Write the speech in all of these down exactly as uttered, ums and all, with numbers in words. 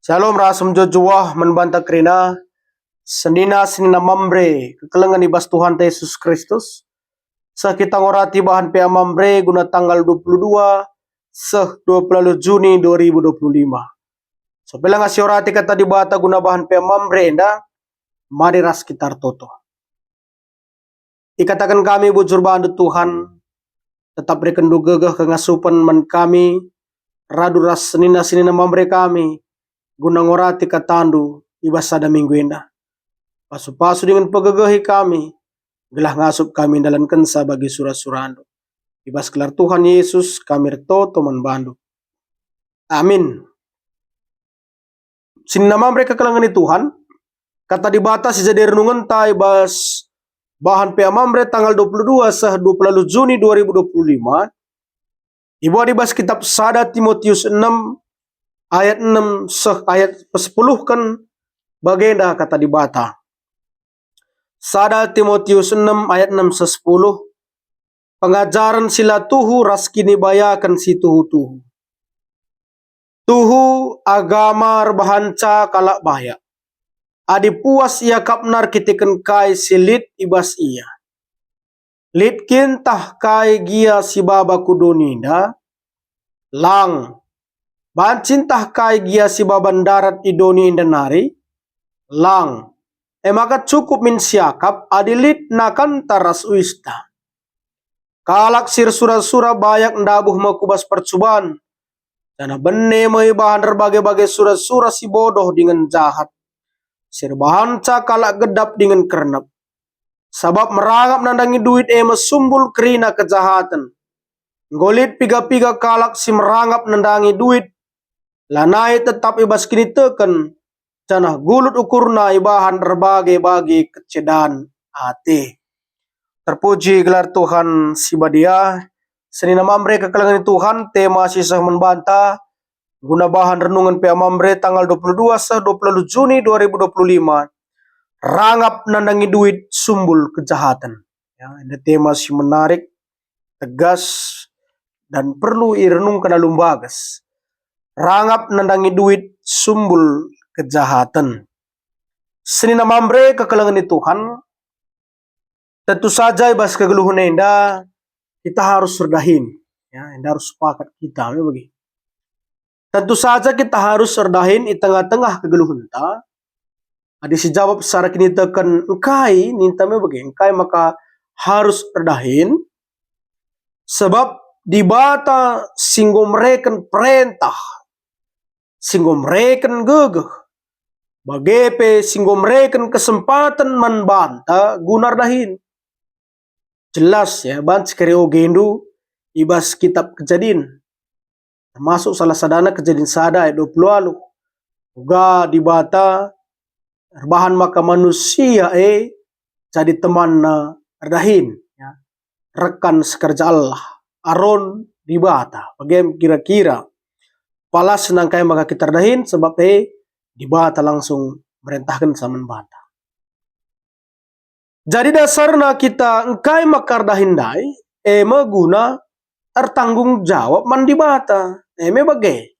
Shalom ras mejuah-juah man banta kerina, senina-senina Mamre kekelengen i bas Tuhanta Yesus Kristus. Seh kita ngorati bahan P A Mamre guna tanggal dua puluh dua seh dua puluh Juni dua ribu dua puluh lima. Sopela ngasi orati kata Dibata guna bahan P A Mamre enda, mari ras kita ertoto. Ikataken kami bujur bandu, Tuhan, tetap bereken gegeh kengasupen man kami, radu ras senina-senina Mamre kami, guna ngorati katandu i bas sada minggu enda. Pasu-pasu dingen pegegehi kami, gelah ngasup kami ndalankenca bagi sura-surandu. I bas gelar Tuhan Yesus kami ertoto man bandu. Amin. Senina Mamre kekelengen i Tuhan, kata Dibata si jadi renungenta i bas bahan P A Mamre tanggal dua puluh dua seh dua puluh Juni dua ribu dua puluh lima, ibuat i bas kitab sada Timotius enam ayat enam seh ayat pesepuluhken, bagenda kata Dibata. Sada Timotius enam ayat enam seh sepuluh, pengajaren si la tuhu ras kinibayaken si tuhu-tuhu. Tuhu agama erbahanca kalak bayak, adi puas iakapna erkiteken kai si lit i bas ia. Lit kin tah kai gia si baba ku doni enda? Lang. Banci ntah kai gia si baba ndarat i doni enda nari? Lang. E maka cukup min siakap adi lit nakanta ras uista. Kalak si ersura-sura bayak ndabuh me ku bas percuban, janah bene me ibahan erbage-bage sura-sura si bodoh dingen jahat, si erbahanca kalak gedap dingen kernep. Sabap merangap nandangi duit e me sumbul kerina kejahaten. Enggo lit piga-piga kalak si merangap nandangi duit, lanai tetap i bas kiniteken, janah gulut ukurna ibahan erbage-bage kecedan ate. Terpuji gelar Tuhan si badia, senina Mamre kekelengen Tuhan, tema si seh man banta, guna bahan renungen P A Mamre tanggal dua puluh dua seh dua puluh Juni dua ribu dua puluh lima, rangap nandangi duit sumbul kejahaten. Ya, ini tema si menarik, tegas, dan perlu irenungken alu mbages. Rangap nandangi duit sumbul kejahaten. Senina Mamre kekelengen i Tuhan, tentu saja i bas kegeluhen enda kita harus erdahin. Ya, enda harus sepakat kita, me bage. Tentu saja kita harus erdahin i tengah-tengah kegeluhenta. Adi sijawab secara kiniteken engkai, ninta me bage, engkai maka harus erdahin? Sebab Dibata si enggo mereken perentah, si enggo mereken gegeh, bage pe si enggo mereken kesempaten man banta guna erdahin. Jelas, ya, banci kari ogendu i bas kitab Kejadin, termasuk salah sadana Kejadin sada ayat dua puluh waluh. Uga Dibata erbahan maka manusia e jadi temanna erdahin, ya. Rekan sekerja Allah, Aron Dibata. Bage kira-kira palasna engkai maka kita erdahin, sebab e Dibata langsung merentahkenca man banta. Jadi dasarna kita engkai maka erdahin ndai, e me guna ertanggung jawab man Dibata. E me bage.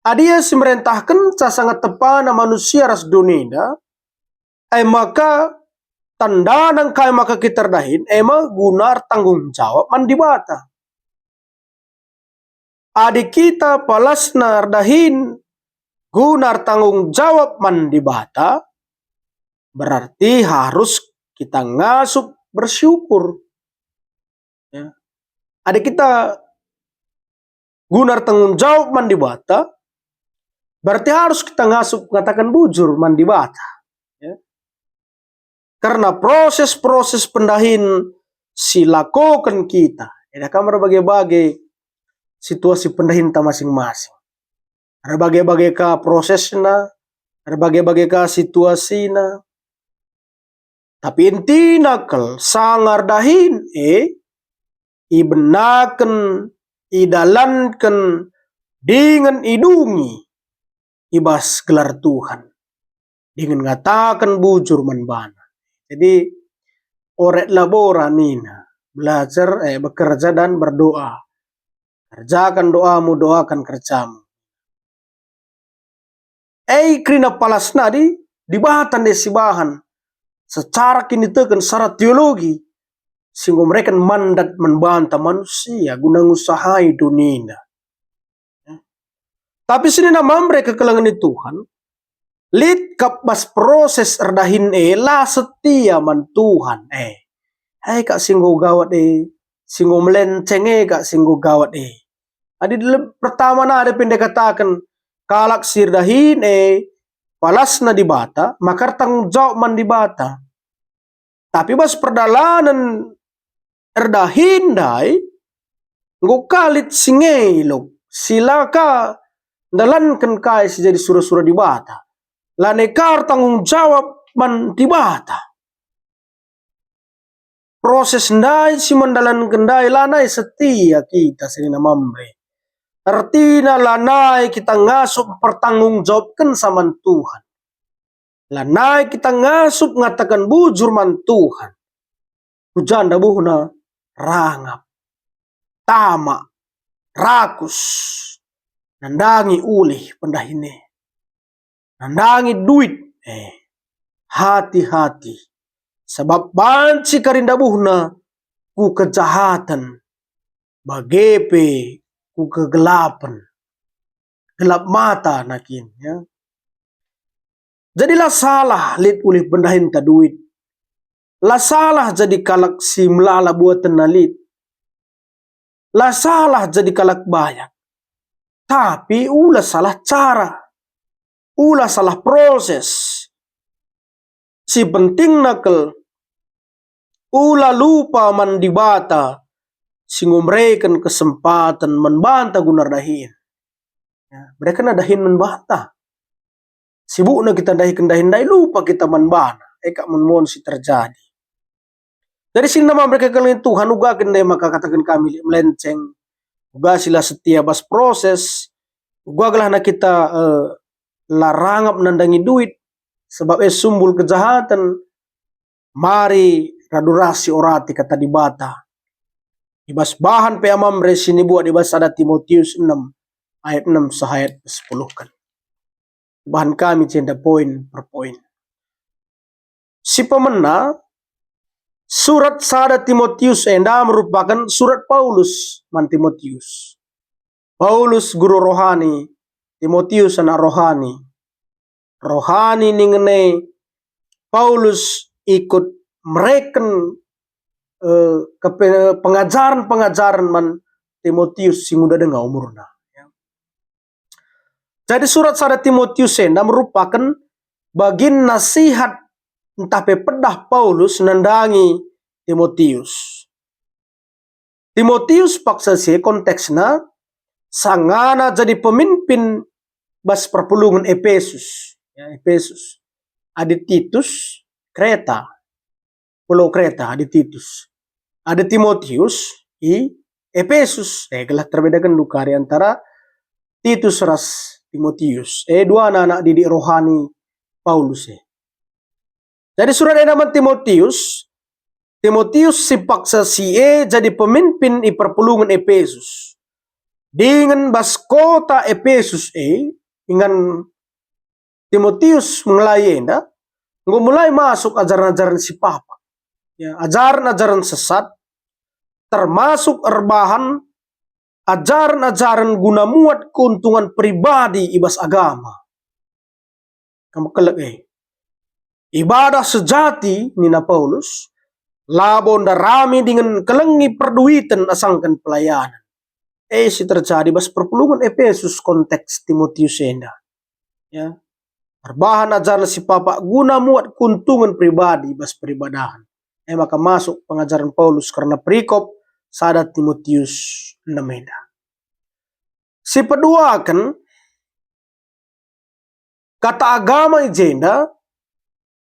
Adi Ia si merentahkenca sanga tepana manusia ras doni enda, e maka tandana engkai maka kita erdahin, e me guna ertanggung jawab man Dibata. Adi kita palasna erdahin guna ertanggung jawab man Dibata, berarti harus kita ngasup bersyukur. Ya. Adi kita guna ertanggung jawab man Dibata, berarti harus kita ngasup ngataken bujur man Dibata. Ya. Karena proses-proses pendahin si lakoken kita, eda kam erbage-bage situasi pendahinta masing-masing. Erbage-bage ka prosesna, erbage-bage ka situasina. Tapi intina kal sanga erdahin e, ibenaken, idalanken, dingen idungi i bas gelar Tuhan, dingen ngataken bujur man baNa. Jadi, ora et labora nina, belajar, eh, bekerja dan berdoa. Kerjakan doamu, doakan kerjamu. E kerina palas nari Dibata ndai sibahan secara kiniteken, secara teologi, si enggo mereken mandat man banta manusia guna ngusahai dunina. Tapi senina Mamre kekelengen ni Tuhan, lit kap bas proses erdahin e la setia man Tuhan e. E kak si enggo gawat e, si enggo melenceng e kak si enggo gawat e. Adi leb-, pertama nari pe ndai kataken, kalak si erdahin e palasna Dibata, maka ertanggung jawab man Dibata. Tapi bas perdalanen erdahin ndai, enggo ka lit si ngelo, si la ka ndalanken kai si jadi sura-sura Dibata. Lanai ka ertanggung jawab man Dibata. Proses ndai si mendalanken ndai lanai setia kita senina Mamre. Ertina lanai kita ngasup pertanggungjawabkenca man Tuhan. Lanai kita ngasup ngataken bujur man Tuhan. Ku ja ndabuhna rangap, tamak, rakus, nandangi ulih pendahin e. Nandangi duit, eh, hati-hati, sabap banci kari ndabuhna ku kejahaten, bage pe ku kegelapen, gelap mata na kin, ya. Jadi la salah lit ulih pendahinta duit, la salah jadi kalak si melala buatenna lit, la salah jadi kalak bayak. Tapi ula salah cara, ula salah proses. Si pentingna kal, ula lupa man Dibata si enggo mereken kesempaten man banta guna erdahin. Ya, mereken dahin man banta. Sibukna kita ndahiken dahin ndai, lupa kita man bana. E kak mon-mon si terjadi. Jadi senina Mamre kekelengen Tuhan, uga kin ndai maka kataken kami lit melenceng, uga si la setia bas proses, uga gelahna kita, eh, la rangap nandangi duit, sebab e sumbul kejahaten, mari radu ras siorati kata Dibata. I bas bahan pe Mamre si nibuat i bas sada Timotius enem ayat enem seh ayat sepuluh kan. Bahan kami jenda poin per poin. Si pemena, surat sada Timotius enda merupaken surat Paulus man Timotius. Paulus guru rohani, Timotius anak rohani. Rohani ningen e Paulus ikut mereken, eh, kepe-, pengajaren-pengajaren man Timotius si nguda denga umurna. Jadi surat sada Timotius enda merupaken bagin nasihat ntah pe pedah Paulus nandangi Timotius. Timotius paksa si e konteksna sangana jadi pemimpin bas perpulungen Epesus. Ya, Epesus. Adi Titus, Kreta. Pulau Kreta, adi Titus. Adi Timotius, i Epesus. Eh, gelah terbedaken dukari antara Titus ras Timotius. Eh, duana anak didik rohani Paulus, eh. Jadi surat enda man Timotius, Timotius si paksa si e jadi pemimpin i perpulungen Epesus. Dingen bas kota Epesus e, ingan Timotius mengelai enda, enggo mulai masuk ajaran-ajaran si papa. Ya, ajaran-ajaran sesat, termasuk erbahan ajaran-ajaran guna muat keuntungan pribadi i bas agama. Kam kelek e. Ibadah sejati, nina Paulus, labo ndarami dingen kelengi perduiten asangken pelayanen. E si terjadi bas perpulungen Epesus konteks Timotius enda. Ya. Erbahan ajaran si papa guna muat keuntungan pribadi bas peribadahen. E maka masuk pengajaren Paulus kerna perikop sada Timotius enem enda. Si peduaken, kata agama i jenda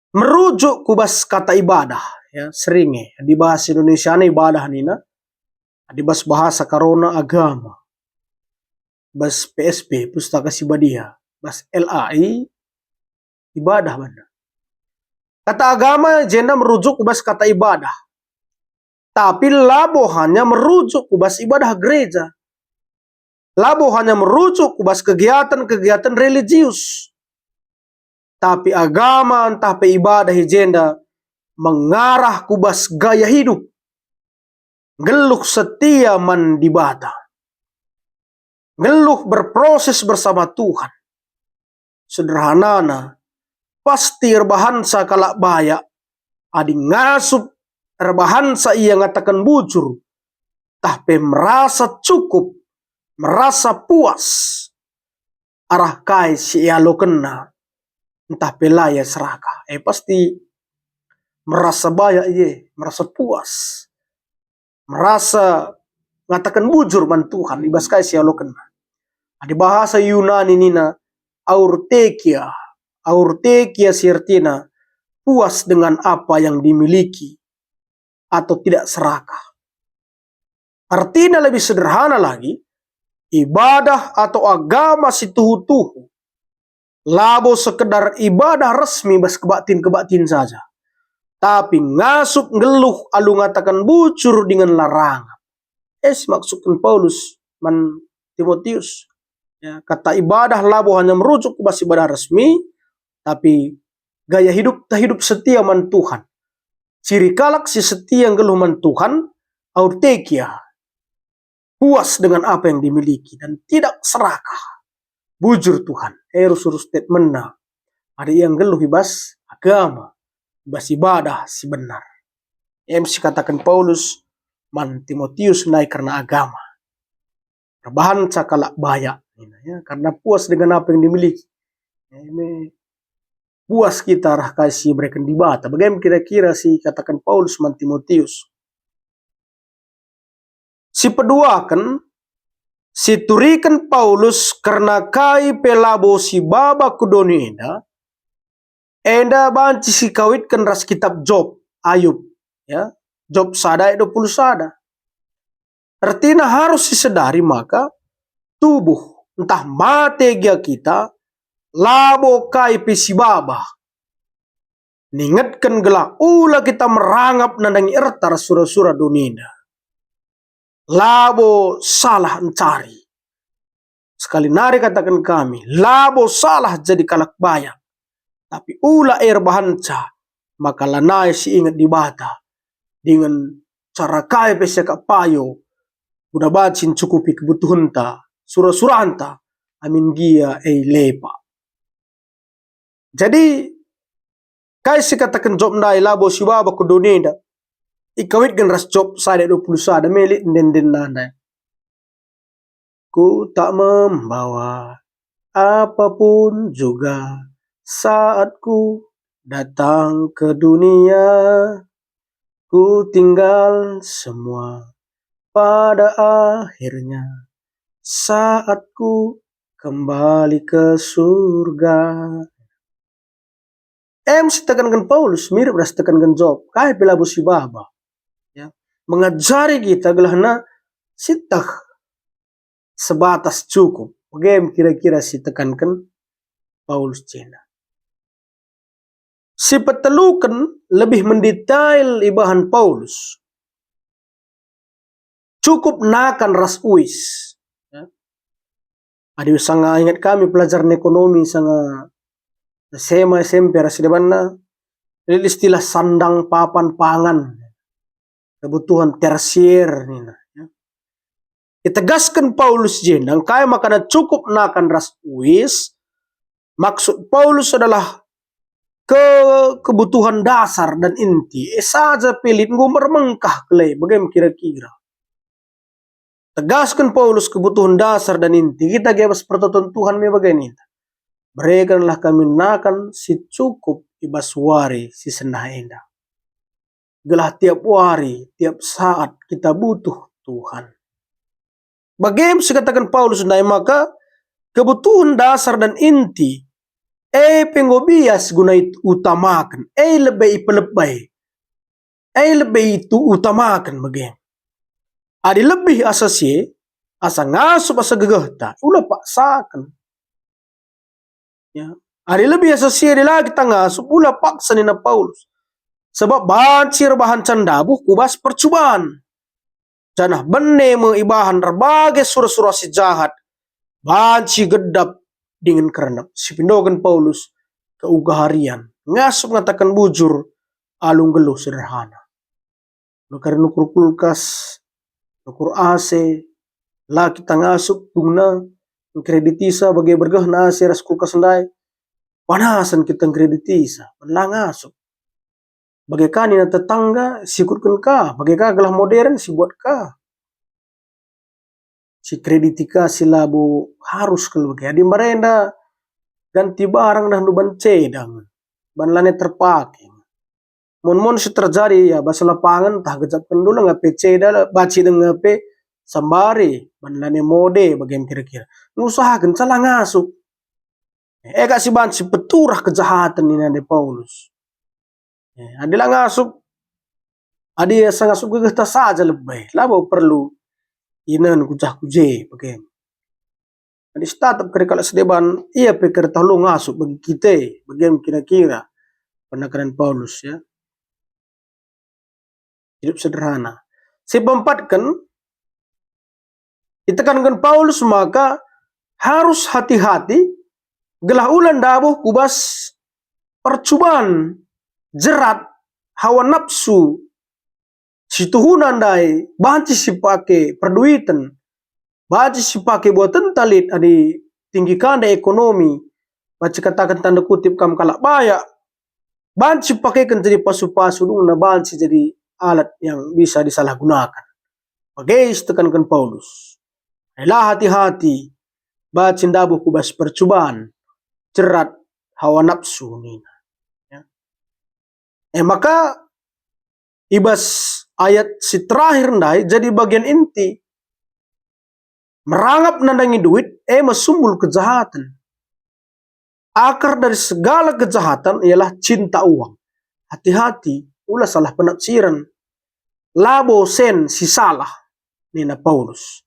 merujuk ku bas kata ibadah, ya, sering e. Di bahasa Indonesia nina ibadah nina, di bas bahasa Karona agama. Bas P S P, Pustaka Si Badia, bas L A I, ibadah banna. Kata agama i jenda merujuk ku bas kata ibadah. Tapi labo hanya merujuk ku bas ibadah gereja. Labo hanya merujuk ku bas kegiatan-kegiatan religius. tapi agama ntah pe ibadah i jenda mengarah ku bas gaya hidup, nggeluh setia man Dibata, nggeluh berproses bersama Tuhan. Sederhanana, pasti erbahanca kalak bayak adi ngasup erbahanca ia ngataken bujur, tah pe merasa cukup, merasa puas arah kai si ialokenna, ntah pe la ia serakah. Eh, pasti merasa bayak ia, merasa puas, merasa ngataken bujur man Tuhan i bas kai si ialokenna. Adi bahasa Yunani nina aurtekia, aurtekia si ertina puas dengan apa yang dimiliki atau tidak serakah. Artina lebih sederhana lagi, ibadah atau agama si tuhu-tuhu labo sekedar ibadah resmi bas kebaktin-kebaktin saja, tapi ngasup nggeluh alu ngataken bujur dingen la rangap. E si maksudken Paulus man Timotius. Ya, kata ibadah labo hanya merujuk ku bas ibadah resmi, tapi gaya hidup, hidup setia man Tuhan. Ciri kalak si setia nggeluh man Tuhan, aurtekia, puas dengan apa yang dimiliki, dan tidak serakah. Bujur Tuhan, e rusur statementna. Ada ia nggeluh i bas agama, i bas ibadah si benar. Em si kataken Paulus man Timotius ndai kerna agama. Erbahanca kalak bayak, nina, ya, karena puas dengan apa yang dimiliki. Ya, ini puas kita arah kai si ibereken Dibata. Bagaimana kira-kira si kataken Paulus man Timotius? Si peduaken, si turiken Paulus kerna kai pe labo sibaba ku doni enda, enda banci sikawitken ras kitab Job, Ayub, ya, Job sada ayat dua puluh sada. Ertina harus sisedari maka tubuh ntah mate gia kita, labo kai pe sibaba. Ningetken gelah ula kita merangap nandangi erta ras sura-sura doni enda. Labo salah ncari. Sekali nari kataken kami, labo salah jadi kalak bayak, tapi ula erbahanca maka lanai si inget Dibata, dingen cara kai pe siakap payo guna banci ncukupi kebutuhenta, sura-suranta, amin gia e lepak. Jadi, kai si kataken Job ndai labo sibaba ku doni enda? Ikawitken ras Job sada dua puluh sada, melik enden-enden nandai. Ku tak membawa apapun juga saat ku datang ke dunia. Ku tinggal semua pada akhirnya saat ku kembali ke surga. Em si tekanken Paulus mirip ras tekanken Job, kai pe labo sibaba. Ya, mengajari kita gelahna sitah sebatas cukup. Bage me kira-kira si tekanken Paulus cina. Si peteluken lebih mendetail ibahan Paulus. Cukup nakan ras uis. Ya. Adi sanga ingat kami pelajaran ekonomi sanga S M A, S M P ras si debanna, lit istilah sandang papan pangan. Kebutuhan tersier nina, ya. Itegasken Paulus jenda, kai makana cukup nakan ras uis, maksud Paulus adalah ke-, kebutuhan dasar dan inti, e saja pe lit enggo mermengkah kele, bage me kira-kira. Tegasken Paulus kebutuhan dasar dan inti, kita gia bas pertoton Tuhan me bage ninta. Berekenlah kami nakan si cukup i bas wari si sendah enda. Gelah tiap wari, tiap saat kita butuh Tuhan. Bage me si kataken Paulus ndai maka kebutuhan dasar dan inti, e pe enggo bias guna iutamaken, e lebe ipelebe, e lebe itu utamaken bage. Adi lebih asa si e, asa ngasup asa gegehta, ula paksaken. Ya. Adi lebih asa si e adi la kita ngasup, ula paksa nina Paulus. Sebab banci erbahanca ndabuh ku bas percuban. Janah bene me ibahan erbage sura-sura si jahat, banci gedap dingen kernep. Sipindoken Paulus, keugaharian. Ngasup ngataken bujur alu nggeluh sederhana. Nukur-nukur kulkas, nukur A C, la kita ngasup dungna ngkreditisa bage bergehna A C ras kulkas ndai. Panasen kita ngkreditisa, la ngasup. Bage ka nina tetangga, sikutken ka, bage ka gelah modern, sibuat ka. Sikrediti ka si labo harus kal bage. Adi mbarenda ganti barang ndahndu ban ceda nge, ban lanai terpake. Mon-mon si terjadi ya bas lapangan, tah gejapken dulu nge pe ceda, banci denga pe sambari, ban lanai mode bage kira-kira. Ngusahaken cala ngasup. E kak si banci peturah kejahaten nina ndai Paulus. Eh, adi la ngasup, adi asa ngasup gegehta saja lebe, labo perlu inen kujah kuje bage. Adi sitatap kari kalak si deban, ia pe kari tah lo ngasup bagi kita, bage kira-kira penekanen Paulus, ya. Hidup sederhana. Si peempatken, itekanken Paulus maka harus hati-hati gelah ula ndabuh ku bas percuban, jerat, hawa napsu, si tuhuna ndai banci sipake perduiten, banci sipake buatenta lit adi tinggi ka ndai ekonomi, banci kataken tanda kutip kam kalak bayak, banci pakeken jadi pasu-pasu dungna banci jadi alat yang bisa disalahgunakan. Bage sitekanken Paulus. Ela hati-hati, banci ndabuh ku bas percuban, jerat, hawa napsu nina. Ya. E maka i bas ayat si terakhir ndai jadi bagian inti. Merangap nandangi duit, e me sumbul kejahaten. Akar dari segala kejahatan ialah cinta uang. Hati-hati, ula salah penafsiran. Labo sen si salah, nina Paulus.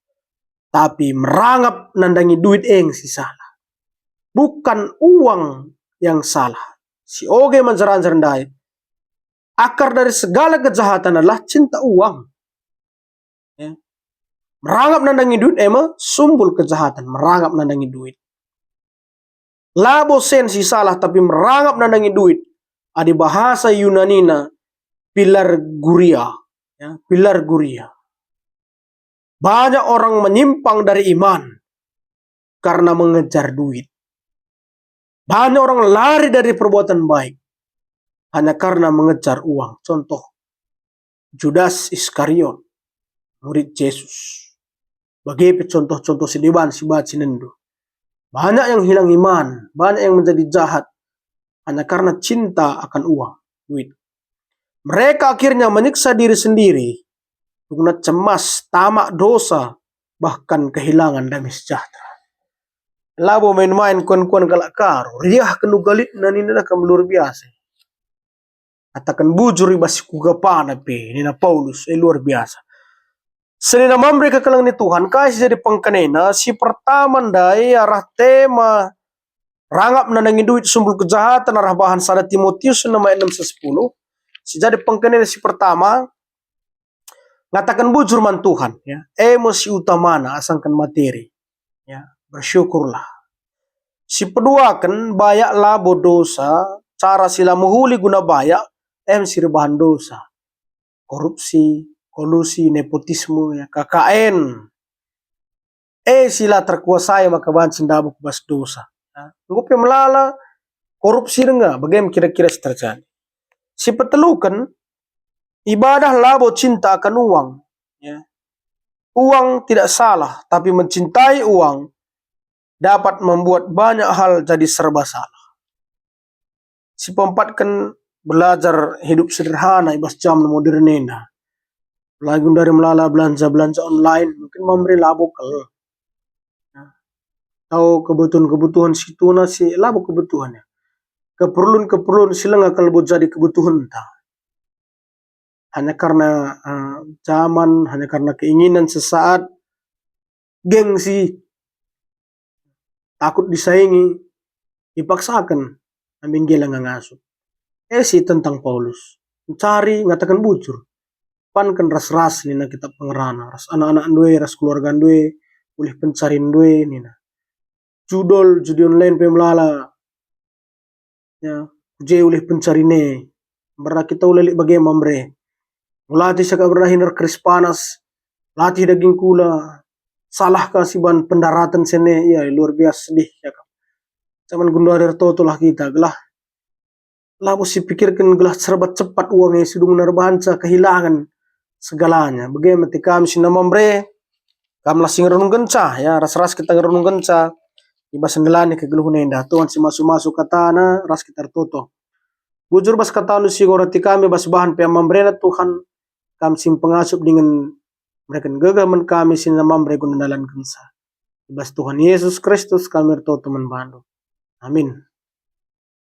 Tapi merangap nandangi duit e nge si salah. Bukan uang yang salah. Si oge manjar-anjar ndai. Akar dari segala kejahatan adalah cinta uang. Ya. Merangap nandangi duit, e me sumbul kejahatan, merangap nandangi duit. Labo sen si salah, tapi merangap nandangi duit. Adi bahasa Yunanina, pilar guria. Ya, pilar guria. Banyak orang menyimpang dari iman karena mengejar duit. Banyak orang lari dari perbuatan baik hanya karena mengejar uang. Contoh, Judas Iskariot, murid Jesus. Bage pe contoh-contoh si deban si banci nenndu. Banyak yang hilang iman, banyak yang menjadi jahat hanya karena cinta akan uang, duit. Mereka akhirnya menyiksa diri sendiri, guna cemas, tamak dosa, bahkan kehilangan damai sejahtera. Labo main-main kuan-kuan kalak Karo, riah kenu galit nina kam luar biasa. Kataken bujur i bas kuga pana pe, nina Paulus, e luar biasa. Senina Mamre kekelengen ni Tuhan, kai si jadi pengkenena? Si pertama ndai arah tema rangap nandangi duit sumbul kejahatan arah bahan sada Timotius enam ayat enam sepuluh. Si jadi pengkenena si pertama, ngataken bujur man Tuhan, ya, e me si utamana asangken materi. Ya, bersyukurlah. Si peduaken, bayak labo dosa, cara si la mehuli guna bayak, em si erbahan dosa. Korupsi, kolusi, nepotisme, ya, K K N. E si la terkuasai maka banci ndabuh ku bas dosa. Ya, enggo pe melala, korupsi denga, bage me kira-kira si terjadi. Si peteluken, ibadah labo cinta akan uang. Ya. Uang tidak salah, tapi mencintai uang dapat membuat banyak hal jadi serba salah. Si peempatken, belajar hidup sederhana i bas jaman modern enda. Apalagi ndari melala belanja-belanja online, mungkin Mamre labo kal. Ya. Atau kebutuhan-kebutuhan si tuna si labo kebutuhan, ya. Keperlun-keperlun si langa kal labo jadi kebutuhenta. Hanya karena, eh, zaman, hanya karena keinginan sesaat, gengsi, takut disaingi, ipaksaken, ambe nggelah ngasup. E si tentang Paulus, mencari, ngataken bujur. Panken ras-ras nina kitab Pengerana, ras anak-anak ndue, ras keluarga ndue, ulih pencarian ndue nina. Judul judi online pe melala, Ya, ku je ulih pencarine. Mberna kita ula lit bage Mamre. Ulatih siakap berna hinder keris panas. Latih daging kula. Salah ka siban pendaraten sene, ya, luar biasa sedih siakap. Zaman genduari ertotolah kita, gelah labo sipikirken gelah serba cepat uang e, si dung erbahanca kehilangan segalanya. Bage mate kam si nina Mamre, kam lah si ngerenungkenca, ya, ras-ras kita ngerenungkenca i bas ndalani kegeluhen enda. Tuhan si masu-masu katana ras kita ertoto. Bujur bas katandu si ngorati kami bas bahan pe Mamrena Tuhan, kam si mpengasup dingen mereken gegeh man kami si nina Mamre guna ndalankenca. I bas Tuhan Yesus Kristus kami ertoto man bandu. Amin.